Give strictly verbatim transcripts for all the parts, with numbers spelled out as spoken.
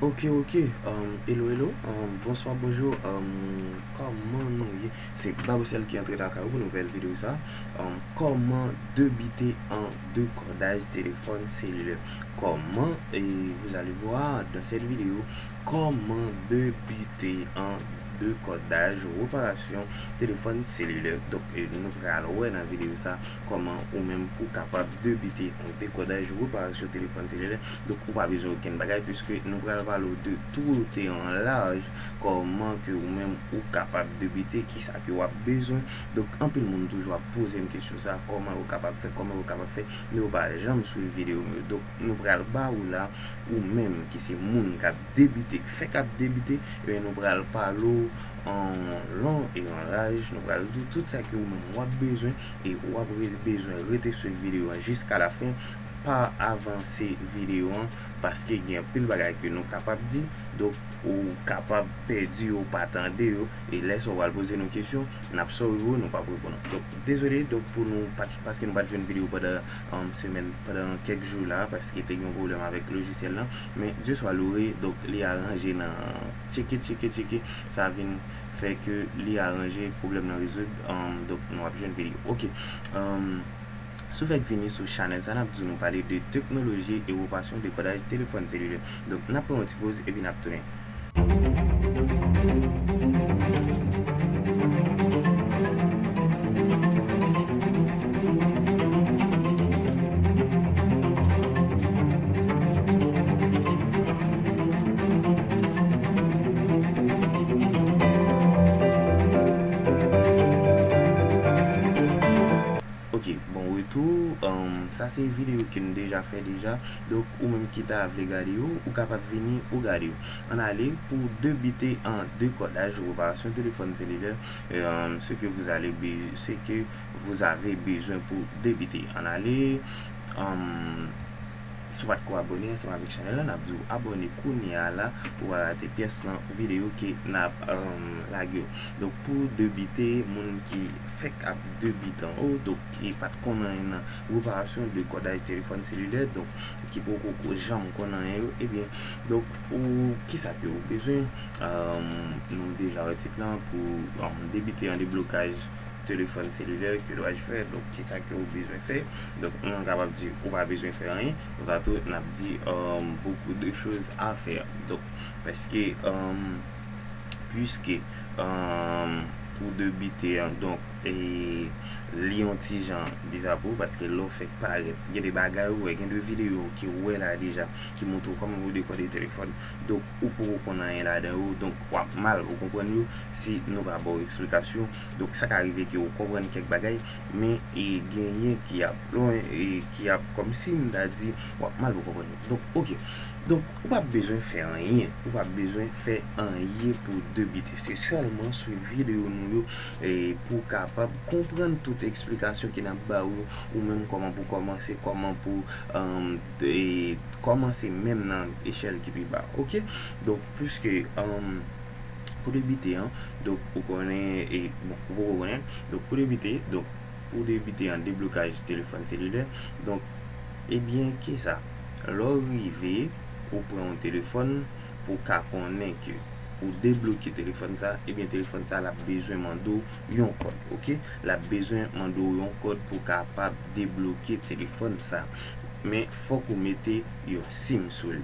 Ok, ok. Um, hello, hello. Um, bonswa, bonjou. Um, kòman nou ye? Se Babosèl ki antre lakay ou pou nouvèl videyo sa. Um, kòman debite an dekodaj telefòn selilè? Comment, et vous allez voir dans cette vidéo, comment débuter en décodage, réparation téléphone cellulaire. Donk, e, nou pral wè nan videyo sa kòman ou menm ou kapab debite yon dekodaj reparasyon telefòn selilè. Donk, ou pa bezwen okenn bagay, piske nou pral pale w de tout e an laj kòman ke ou menm ou kapab debite, kisa ke w ap bezwen. Donk, anpil moun toujou ap poze m kesyon sa, kòman yo kapab fè, kòman yo kapab fè, men yo pa janm swiv videyo m yo. Donk, nou pral ba ou la, ou menm ki se moun k ap debite, k fèk ap debite, ebyen, nou pral pale w an lon e an laj, nou pral di w tout sa ke ou menm w ap bezwen, e w ap re-, bezwen rete swiv videyo an jiska lafen, pa avanse videyo an, paske gen anpil bagay ke nou kapab di, donk ou kapab pèdi yo, pa tande yo, e lè sa w pral poze nou kesyon, n ap sorry pou ou, nou p ap reponn ou. Donk, dezole, donk, pou nou pa t, paske nou pa t jwenn videyo pandan, um, semèn, pandan kèk jou la, paske te gen yon pwoblèm avèk lojisyèl lan, men Dye swa loure, donk, li aranje nan tcheke, tcheke, tcheke, sa vin fè ke li aranje, pwoblèm nan rezoud, um, donk, nou ap jwenn videyo. Ok, um, si w fèk vini sou chanèl sa, n ap di nou pale de teknoloji e reparasyon dekodaj telefòn selilè. Donk, n ap pran yon ti poz epi n ap tounen. Ok, bon retou. Um, sa se videyo ke n deja fè deja. Donk, ou menm ki ta vle gade yo, ou kapab vini, ou gade yo. Ann ale pou debite an dekodaj reparasyon telefòn selilè, um, ce que vous allez be-, ce que vous avez besoin pour débuter. Ann ale, um, si w pa t ko abòne ansanm avèk chanèl la, n ap di w abòne kounye a la pou w pa rate pyès nan videyo ke n ap, um, lage yo. Donk, pou debite, moun ki fèk ap debite an, o, donk, ki pa t konn anyen nan reparasyon dekodaj telefòn selilè, donk, ki poko ko janm konn anyen yo, ebyen, donk, ou, kisa ke ou bezwen? Um, nou deja wè tit lan pou, um, debite an deblokaj telefòn selilè, que dois-je faire? Donk, kisa ke ou bezwen fè? Donk, nou kapab di ou pa bezwen fè anyen. Konsa tou, n ap di, um, beaucoup de choses à faire. Donk, paske, um, puiske, um, pou debite an, donk, e, li yon ti jan biza pou ou, paske lè w fèk parèt, gen de bagay ou wè, gen de videyo ke w wè la deja, ki montre w kòman pou dekode telefòn. Donk, ou poko konn anyen ladan yo, donk w ap mal pou konprann yo si nou pa ba w eksplikasyon. Donk, sa ka rive ke ou konprann kèk bagay, men, e, genyen ki ap lwen, e, ki ap kòmsi m ta di, w ap mal pou konprann yo. Donk, ok. Donk, ou p ap bezwen fè anyen. Ou p ap bezwen fè anyen pou debite. Se sèlman swiv videyo nou yo, e, pou w kapab konprann tout eksplikasyon ke n ap ba ou, ou menm kòman pou kòmanse, kòman pou, um, e, kòmanse menm nan echèl ki pi ba. Ok? Donk, piske, um, pou debite an, donk, ou konnen, e, bon, ou poko konnen. Donk, pou debite, donk, pou debite an deblokaj telefòn selilè, donk, ebyen, kisa? Lè w rive, ou pran yon telefòn pou w ka konnen ke pou debloke telefòn sa, ebyen, telefòn sa, l ap bezwen mande w yon kòd, ok? L ap bezwen mande w yon kòd pou w kapab debloke telefòn sa. Men, fòk ou mete yon sim sou li.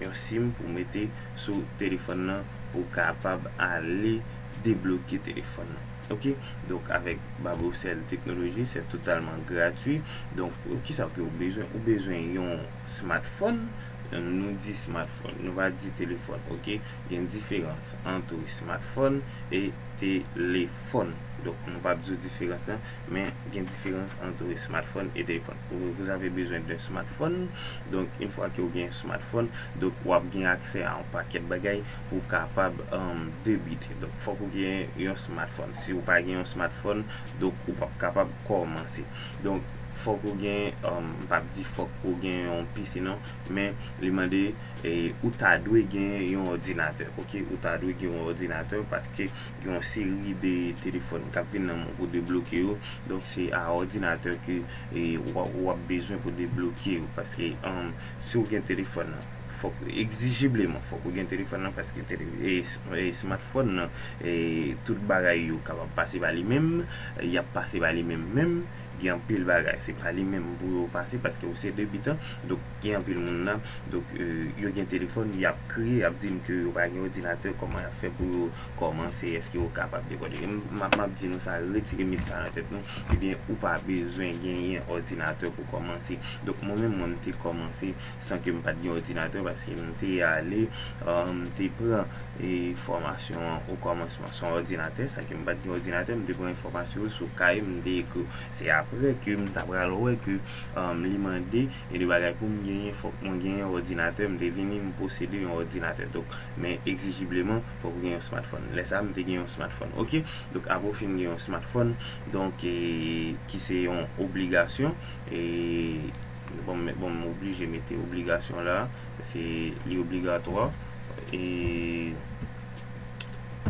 Yon sim pou w mete sou telefòn nan pou w kapab ale debloke telefòn nan. Ok? Donk, avèk Babocel Technologie, c'est totalement gratuit. Donk, kisa ke ou bezwen? Ou bezwen yon smartphone. Nou di smartphone, nou pa di telefòn, ok? Gen diferans ant smartphone e telefòn. Donk, nou p ap di w diferans lan, men gen diferans ant smartphone e telefòn. Ou, vous avez besoin d'un smartphone. Donk, yon fwa ke w gen yon smartphone, donk, w ap gen aksè a yon pakèt bagay pou w kapab, um, debite. Donk, fòk ou gen yon smartphone. Si w pa gen yon smartphone, donk, ou p ap kapab kòmanse. Donk, fòk ou gen, um, m p ap di fòk ou gen yon P C non, men li mande, e, ou ta dwe gen yon òdinatè, ok? Ou ta dwe gen yon òdinatè paske gen yon seri de telefòn k ap vin nan men w pou debloke yo. Donk, se a òdinatè ke, e, w ap, w ap bezwen pou debloke yo. Paske, um, si w gen telefòn nan, fòk egzijibleman, fòk ou gen telefòn nan, paske tele, e, e, smartphone nan, e, tout bagay yo kapab pase pa li menm, y ap pase pa li menm menm, gen anpil bagay, se pa li menm pou yo pase, paske ou se debitan, donk gen anpil moun la, donk, e, yo gen telefòn, y ap kriye, y ap di m ke yo pa gen òdinatè, kòman y ap fè pou yo kòmanse, èske yo kapab dekòde? M, m ap, m ap di nou sa, retire mit sa nan tèt nou, ebyen, ou pa bezwen genyen òdinatè pou kòmanse. Donk, mwen menm, mwen, m te kòmanse san ke m pa t gen òdinatè, paske m te ale, e, m te pran, e, fòmasyon an okòmansman sou òdinatè, san ke m pa t gen òdinatè, m te pran enfòmasyon yo sou kay, m te ekri. Se apre ke m ta pral wè ke, e, li mande gen de bagay pou m genyen, fòk mwen genyen òdinatè, m te vini, m posede yon òdinatè. Donk, men egzijibleman, fòk ou gen yon smartphone. Lè sa a, m te gen yon smartphone. Oke? Donk, apre w fin gen yon smartphone, donk, e, ki se yon obligasyon, e, bon, men, bon, m oblije mete obligasyon la, se li obligatwa, e,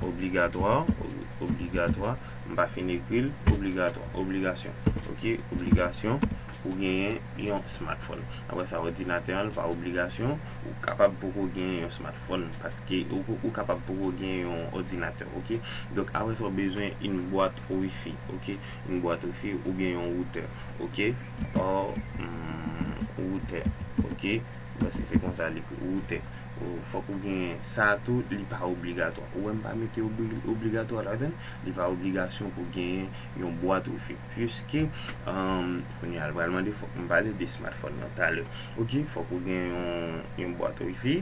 obligatwa, obligatwa, m pa fin ekri l, obligatwa, obligasyon, oke, obligasyon pou genyen yon smartphone. Apre sa, òdinatè an, l pa obligasyon, ou kapab poko genyen yon smartphone, paske ou, ou kapab poko genyen yon òdinatè, oke? Donk, apre sa, ou bezwen yon bwat wifi, oke? Yon bwat wifi oubyen yon woutè, oke? Or, mm, woutè, oke? Paske se konsa li ekri, woutè. Ou, fòk ou genyen sa tou, li pa obligatwa. Ou wè m pa mete obli-, obligatwa ladan, li pa obligasyon pou genyen yon bwat wifi. Piske, um, kounye a, l pral mande fòk m pale de smartphone nan talè. Oke, fòk ou gen yon, yon bwat wifi,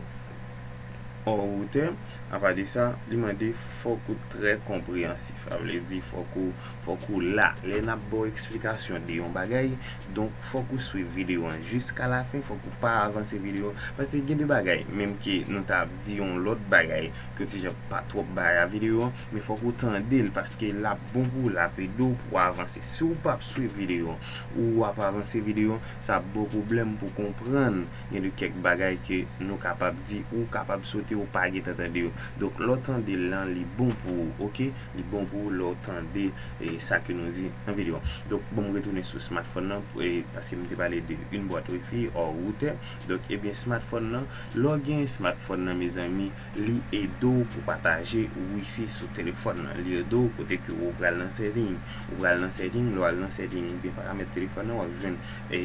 or woutè. Apa de sa, li mande fòk ou trè konpreyansif. Sa vle di fòk ou, fòk ou la. Lè n ap ba w eksplikasyon de yon bagay, donk fòk ou swiv videyo an jiska lafen, fòk ou pa avanse videyo an. Paske gen de bagay, menm ke nou ta ap di yon lòt bagay, ke ti jan pa twòp bay a videyo an, men fòk ou tande l, paske l ap bon pou w, l ap ede w pou w avanse. Si w p ap swiv videyo an, ou w ap avanse videyo an, sa ap ba w pwoblèm pou w konprann. Gen de kèk bagay ke nou kapab di, ou kapab sote, ou pa gentan tande yo. Donk, lè w tande l lan, li bon pou ou, oke? Li bon pou ou lè w tande, e, sa ke nou di nan videyo an. Donk, bon, m retounen sou smartphone nan, e, paske m te pale de yon bwat wifi, or woutè. Donk, ebyen, smartphone nan, lè w gen smartphone nan, mezanmi, li ede w pou pataje wifi sou telefòn nan. Li ede w kote ke ou pral nan setting. Ou pral nan setting, lè w al nan setting, oubyen paramèt telefòn nan, w ap jwenn, e,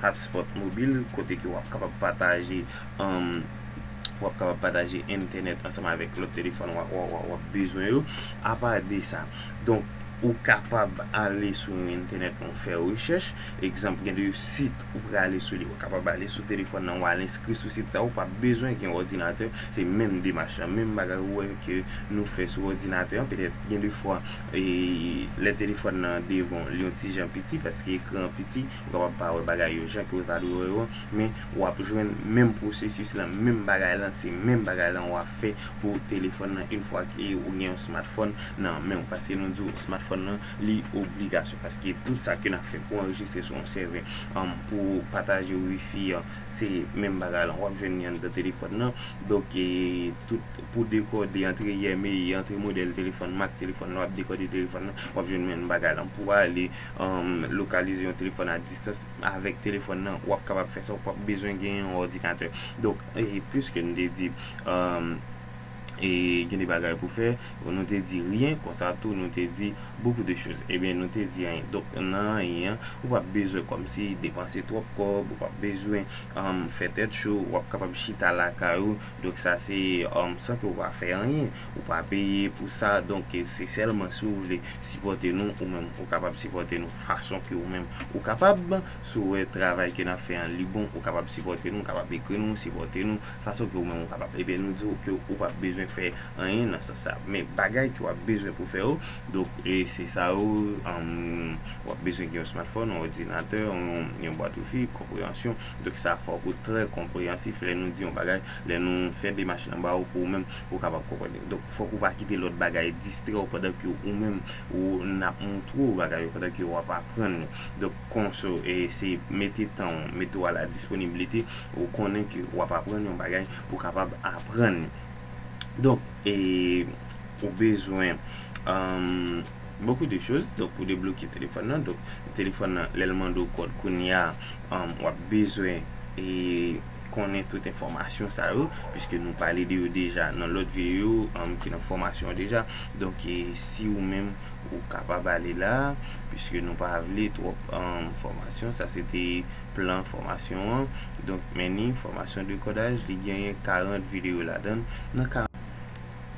hotspot mobil, kote ke w ap kapab pataje, um, w ap kapab pataje entènèt ansanm avèk lòt telefòn w ap, w ap, w ap bezwen yo. Apa de sa, donk, ou kapab ale sou yon entènèt pou w fè rechèch. Egzanp, gen de sit ou prale sou li, ou kapab ale sou telefòn nan, w al enskri sou sit sa, ou pa bezwen gen òdinatè, se menm demach la, menm bagay ou wè ke nou fè sou òdinatè an, petèt gen de fwa, e, lè telefòn nan devan w, li yon ti jan piti, paske ekran an piti, ou kapab pa wè bagay yo jan ke w ta dwe wè yo, men w ap jwenn menm pwosesis lan, menm bagay lan, se menm bagay lan w ap fè pou telefòn nan, yon fwa ke ou gen yon smartphone nan men w, paske nou di w smartphone nan, li obligasyon, paske tout sa ke n ap fè pou anrejistre sou yon sèvè, um, pou pataje wifi an, se menm bagay lan, w ap jwenn li anndan telefòn nan. Donk, e, tout pou dekòde antre I M E I, antre modèl telefòn, mak telefòn, lè w ap dekòde telefòn nan, w ap jwenn menm bagay lan. Pou ale, um, lokalize yon telefòn a distans, avèk telefòn nan, w ap kapab fè sa, ou p ap bezwen gen yon òdinatè. Donk, e, piske n te di, um, e, gen de bagay pou fè, nou te di rien, konsa tou, nou te di beaucoup de choses. Ebyen, nou te di anyen. Donk, nan anyen an, ou p ap bezwen kòmsi depanse twòp kòb, ou p ap bezwen, um, fè tèt cho, w ap kapab chita lakay ou. Donk, sa se, um, san ke w pa fè anyen, ou pa peye pou sa. Donk, se sèlman si w vle sipòte nou, ou menm, ou kapab sipòte nou fason ke ou menm ou kapab. Si w wè travay ke n ap fè an, li bon, ou kapab sipòte nou, ou kapab ekri nou, sipòte nou, fason ke ou menm ou kapab. Ebyen, nou di w ke ou p ap bezwen fè anyen nan sans sa. Men bagay ke w ap bezwen pou fè yo, donk, e se sa yo, um, w ap bezwen gen yon smartphone, yon òdinatè, yon, yon bwat wifi, konpreyansyon. Donk, sa fòk ou trè konpreyansif lè nou di yon bagay, lè nou fè demach lan ba ou pou ou menm, ou kapab konprann li. Donk, fòk ou pa kite lòt bagay distrè w pandan ke ou menm, ou, n ap montre w bagay yo, pandan ke w ap aprann yo. Donk, konso, e, se mete tan w, mete w a la disponibilite, ou konnen ke w ap aprann yon bagay, ou kapab aprann li. Donk, e, ou bezwen, um, beaucoup de choses, donk, pou debloke telefòn nan. Donk, telefòn nan, lè l mande w kòd kounye a, um, w ap bezwen, e, konnen tout enfòmasyon sa yo, piske nou pale de yo deja nan lòt videyo, um, ki nan fòmasyon an deja. Donk, e, si ou menm ou kapab ale la, piske nou pa vle twòp, um, fòmasyon, sa se te plan fòmasyon an. Donk, men ni fòmasyon dekodaj, li genyen karant videyo ladan l. Nan ka-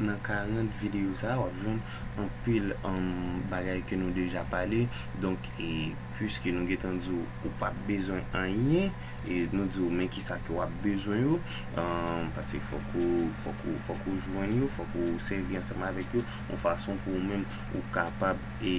Nan karant videyo sa a, w ap jwenn anpil, um, bagay ke nou deja pale. Donk, e, piske nou gentan di w, ou p ap bezwen anyen, e nou di w, men kisa ke w ap bezwen yo, um, paske fòk ou, fòk ou, fòk ou jwenn yo, fòk ou sèvi ansanm avèk yo, yon fason pou ou menm, ou kapab, e,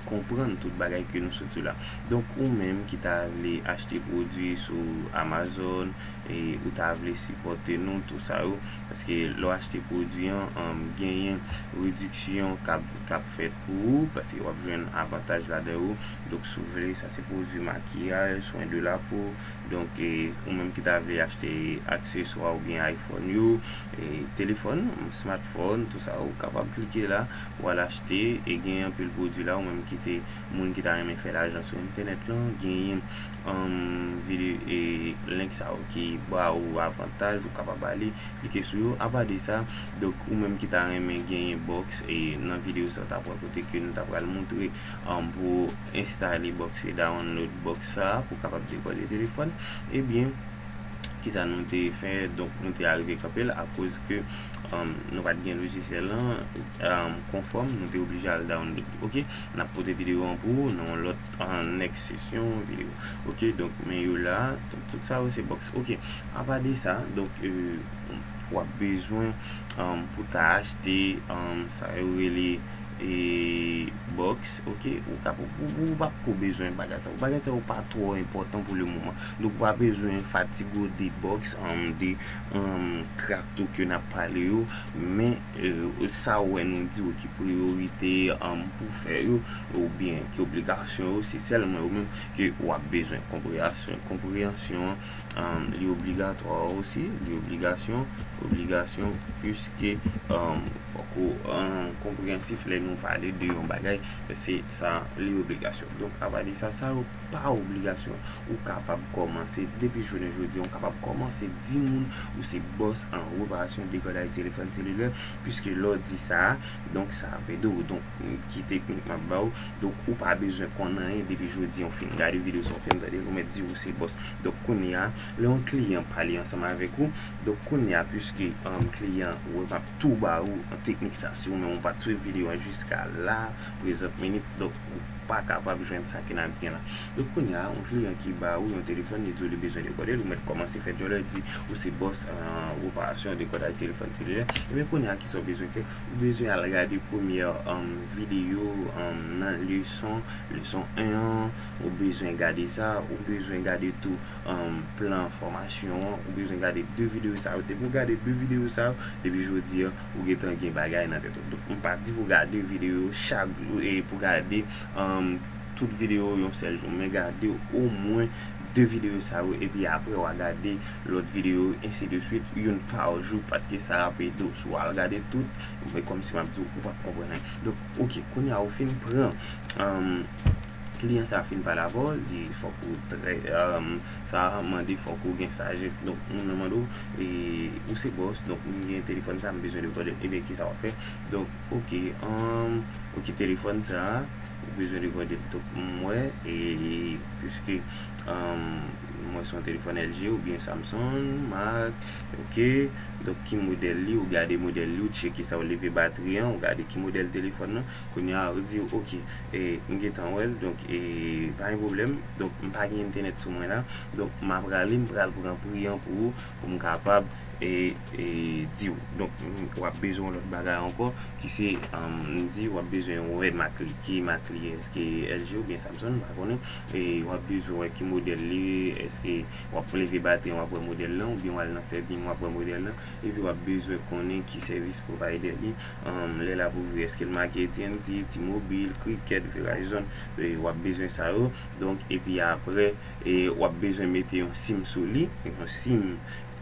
konprann tout bagay ke nou sot di w la. Donk, ou menm ki ta vle achte pwodui sou Amazon, e ou ta vle sipòte nou, tou sa yo, paske lè w achte pwodui an, um, genyen rediksyon k ap, k ap fèt pou ou, paske w ap jwenn avantaj ladan yo. Donk, si w vle, sa se pwodui makiyaj, swen de la po. Donk, e, ou menm ki ta vle achte akseswa oubyen iPhone yo, e, telefòn, smartphone, tou sa, ou kapab klike la, w al achte, e genyen anpil pwodui la, ou menm ki se moun ki ta renmen fè lajan sou entènèt lan, genyen, um, vide-, e, link sa yo ki ba ou avantaj, ou kapab ale, klike sou yo. Apa de sa, donk, ou menm ki ta renmen genyen box, e nan videyo sa, w ta pral kote ke nou ta pral montre, um, pou enstale box e download box sa, pou kapab dekode telefòn, ebyen, kisa nou te fè? Donk, nou te arive kanpe l akoz ke, um, nou pa t gen lojisyèl lan, um, konfòm, nou te oblije al download li. Oke, n ap pote videyo an pou ou nan yon lòt, an next session videyo. Oke, donk, men yo la, tout, tout sa yo se box. Oke, apa de sa, donk, e, w ap bezwen, um, pou ta achte, um, sa yo rele, e, box, oke, ou ka, ou, ou, ou p ap ko bezwen bagay sa yo. Bagay sa yo pa twò enpòtan pou le moman. Donk, ou pa bezwen fatige w de box, um, de, um, crack tou ke n ap pale yo. Men, e, sa w wè nou di w ki priyorite, um, pou fè yo, oubyen ki obligasyon yo, se sèlman yo menm ke w ap bezwen. Konpreyansyon, konpreyansyon an, um, li obligatwa osi, li obligasyon, obligasyon, piske, um, fòk ou, um, konpreyansif lè nou pale de yon bagay, se sa, li obligasyon. Donk, apa de sa, sa yo pa obligasyon. Ou kapab kòmanse depi jounen jodi a, ou kapab kòmanse di moun ou se bòs an reparasyon, dekodaj telefòn selilè, piske lè w di sa, donk sa ap ede w. Donk, ki teknik m ap ba w? Donk, ou pa bezwen konn anyen depi jodi a, w fin gade videyo sa, w fin tande l, ou mèt di ou se bòs. Donk, kounye a, lè yon kliyan pale ansanm avèk ou, donk, kounye a, piske, um, kliyan ou wè m ap tou ba ou an teknik sa, si ou menm ou pa t swiv videyo an jiska la, prezant minit, donk, ou pa kapab jwenn sa ke n ap di an la. Donk, kounye a, yon kliyan ki ba ou yon telefòn, li di w li bezwen dekode l, ou mèt kòmanse fè djòlè, di ou se bòs an reparasyon, dekodaj telefòn selilè. Ebyen, kounye a, kisa w bezwen fè? Ou bezwen al gade premyè, um, videyo, um, nan leson, leson en an, ou bezwen gade sa, ou bezwen gade tou, um, plan fòmasyon an, ou bezwen gade de videyo sa yo. Depi w gade de videyo sa yo, depi jodi a, ou gentan gen bagay nan tèt ou. Donk, m pa di pou gade videyo chak jou, e pou gade, um, tout videyo yon sèl jou, men gade omwen de videyo sa yo, epi apre w a gade lòt videyo, ensi de swit, youn pa jou, paske sa ap ede w. Si w al gade tout, men kòmsi m ap di w, ou p ap konprann anyen. Donk, oke, kounye a ou fin pran, um, kliyan sa fin pale avè w, li fòk ou trè, um, sa mande fòk ou gen sajès. Donk, moun nan mande w, e, ou se bòs, donk, m gen telefòn sa, m bezwen dekode l. Ebyen, kisa w ap fè? Donk, oke, um, oke, telefòn sa, ou bezwen dekode l. Donk, m wè, e, piske, um, m wè se yon telefòn L G oubyen Samsung, mak, oke. Donk, ki modèl li, ou gade modèl li, ou tcheke sa, ou leve batri an, ou gade ki modèl telefòn nan. Kounye a, ou di, oke, e, m gentan wè l, donk, e, pa gen pwoblèm. Donk, m pa gen entènèt sou mwen la. Donk, m ap rale, m pral pran pri an pou ou, pou m kapab, e, e, di w. Donk, m, w ap bezwen yon lòt bagay ankò, ki se, um, m di, w ap bezwen wè mak li, ki mak li ye, èske L G oubyen Samsung, m pa konnen. E, w ap bezwen wè ki modèl li ye, èske w ap leve batri an, w ap wè modèl lan, oubyen w al nan setting, w ap wè modèl lan. Epi w ap bezwen konnen ki service provider li, um, lè l ap ouvri, èske l make A T and T, T-Mobile, Cricket, Verizon, e, w ap bezwen sa yo. Donk, epi apre, e, w ap bezwen mete yon sim sou li, yon sim,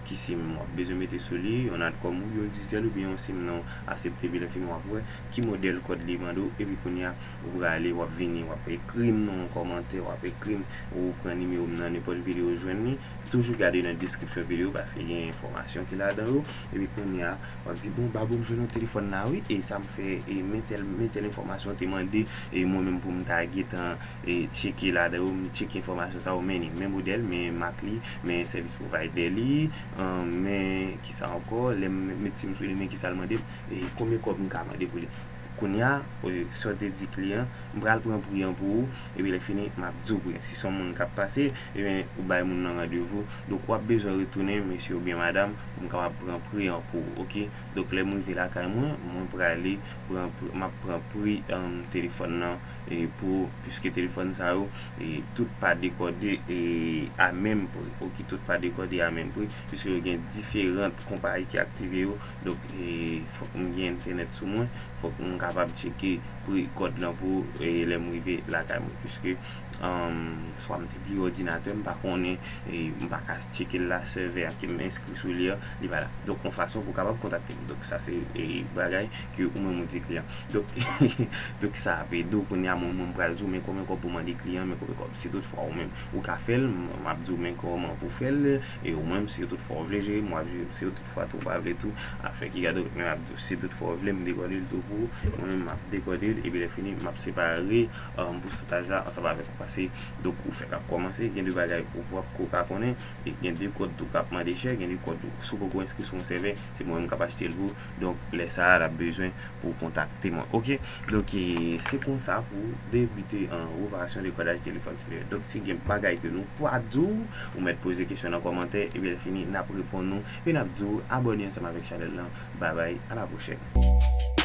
ki sim w ap bezwen mete sou li, yon Natcom ou yon Digicel oubyen yon sim nan aksepte, epi lè fini w ap wè ki modèl kòd li mande w, epi kounye a, ou prale, w ap vini, w ap ekri m nan yon kòmantè, w ap ekri m, ou pran nimewo m nan nenpòt videyo ou jwenn li, Toujou gade nan description video paske gen enfòmasyon ki ladan yo. Epi kounye a, w ap di, bon, Babo, m jwenn yon telefòn la, wi, e sa m fè, e men tèl, men tèl enfòmasyon te mande, e mwen menm pou m ta gentan, e tcheke ladan yo, m tcheke enfòmasyon sa yo, men li, men modèl, men mak li, men service provider li, men kisa ankò, lè m met sim sou li, men kisa l mande m, e konbyen kòb m ka mande pou li. Kounye a, sa w te di kliyan, m pral pran pri an pou ou, epi lè fini, m ap di w pri an. Si se yon moun k ap pase, ebyen, ou bay moun nan randevou. Donk, w ap bezwen retounen, mesye oubyen madanm, pou m kapab pran pri an pou ou, oke? Donk, lè m rive lakay mwen, mwen prale pran pri, m ap pran pri, um, telefòn nan, e pou, piske telefòn sa yo, e tout pa dekòde, e a menm pri, oke? Tout pa dekòde a menm pri, piske yo gen diferan konpayi ki aktive yo. Donk, e fòk m gen entènèt sou mwen, fòk m kapab tcheke pri kòd lan pou, e lè m rive lakay mwen, piske, um, swa m te bliye òdinatè, m pa konnen, e m pa ka tcheke l la, sèvè a ke m enskri sou li an, li pa la. Donk, yon fason pou w kapab kontakte m. Donk, sa se, e bagay ke ou menm ou di kliyan. Donk, donk sa ap ede w kounye a, mwen, mwen, m pral di w, men konbyen kòb pou mande kliyan, men konbyen kòb. Si toutfwa ou menm, ou ka fè l, m, m ap di w, men kòman pou fè l, e ou menm, si toutfwa ou vle jere m, w ap jere m. Si toutfwa tou ou pa vle tou, afè ki gade w, men m ap di w, si toutfwa ou vle, m dekòde l tou pou ou, mwen menm, m ap dekòde l, epi lè fini, m ap separe, um, pousantaj la ansanm avèk ou. Paske, donk, ou fèk ap kòmanse, gen de bagay ou p ap ko ka konnen, e gen de kòd tou k ap mande chè, gen de kòd tou, si w poko enskri sou yon sèvè, se mwen menm k ap achte l pou ou. Donk, lè sa a, l ap bezwen pou w kontakte mwen. Oke? Donk, e, se konsa pou w debite an reparasyon dekòdaj telefòn selilè. Donk, si gen bagay ke nou pa di w, ou mèt poze kesyon nan kòmantè, epi lè fini, n ap reponn ou, epi n ap di w abòne ansanm avèk chanèl lan. Babay, a la pwochèn.